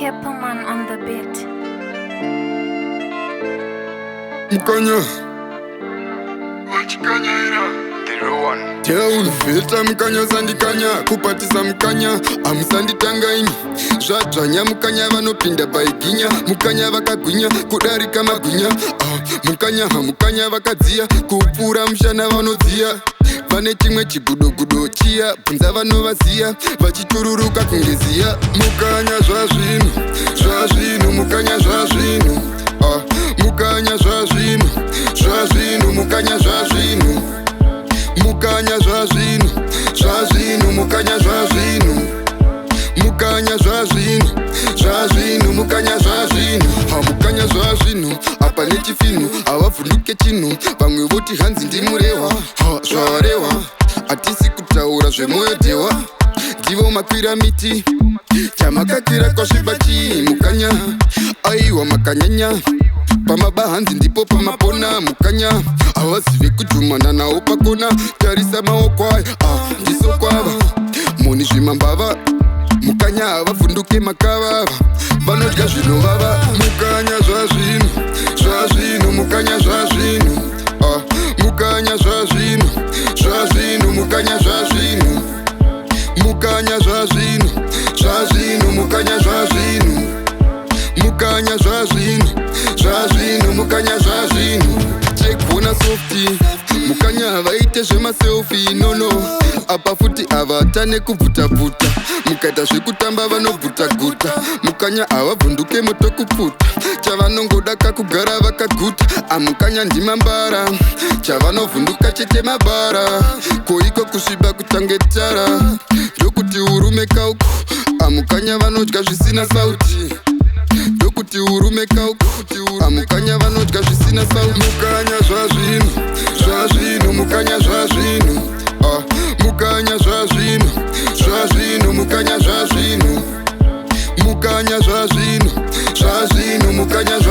Caperman on the beat. Mukanya. Teulvheta mukanya sandikanya kupatisa mukanya hamusanditanga imi zvadzvanya mukanya vanopinda paiginya mukanya vakagwinya kudarika magwinya ah, mukanya hamukanya vakadziya kupfuura mushana vanodziya vane chimwe chigudogudo chiya bvunza vanovaziya vachitururuka kunge ziya. Mukanya zvazvinhu zvazvinhu mukanya zvazvinhu ah, mukanya zvazvinhu zvazvinhu mukanya zvazvinhu mukanya zvazvinhu zvazvinhu mukanya zvazvinhu mukanya zvazvinhu zvazvinhu mukanya zvazvinhu hamukanya zvazvinhu apa nechifinhu havavhunduke chinhu vamwe voti hanzi ndimurehwa ha zvavarehwa hatisi kutaura zvemwoyo dhewa ndivo makwira miti chamakakwira kwasviba chii mukanya aiwa makanyanya pamaba hanzi ndipo pamapona mukanya havazive kudhumana nawo pakona tarisa maoko aya ah, ndiso kwava moni zvimambava mukanya havavhunduke makavava vanodya zvinovava. Mukanya zvazvinhu zvazvinhu mukanya zvazvinhu ah, mukanya zvazvinhu zvazvinhu mukanya zvazvinhu mukanya zvazvinhu zvazvinhu mukanya zvazvinhu mukanya zvazvinhu zvazvinhu mukanya zvazvinhu chekona softi mukanya havaite zvemaselfie nono apa futi havatane kubvutabvuta mukaita zvekutamba vanobvutaguta mukanya havabvunduke moto kupfuta chavanongoda kakugara vakaguta amukanya ndimambara chavanovhunduka chete mabara koiko kusviba kutange tara ndokuti urume kauku amukanya vanodya zvisina sauti ndokuti urume kauku amukanya vanodya zvisina sauti. Mukanya zvazvinhu zvazvinhu mukanya zvazvinhu ah, mukanya zvazvinhu zvazvinhu mukanya zvazvinhu mukanya zvazvinhu zvazvinhu mukanya.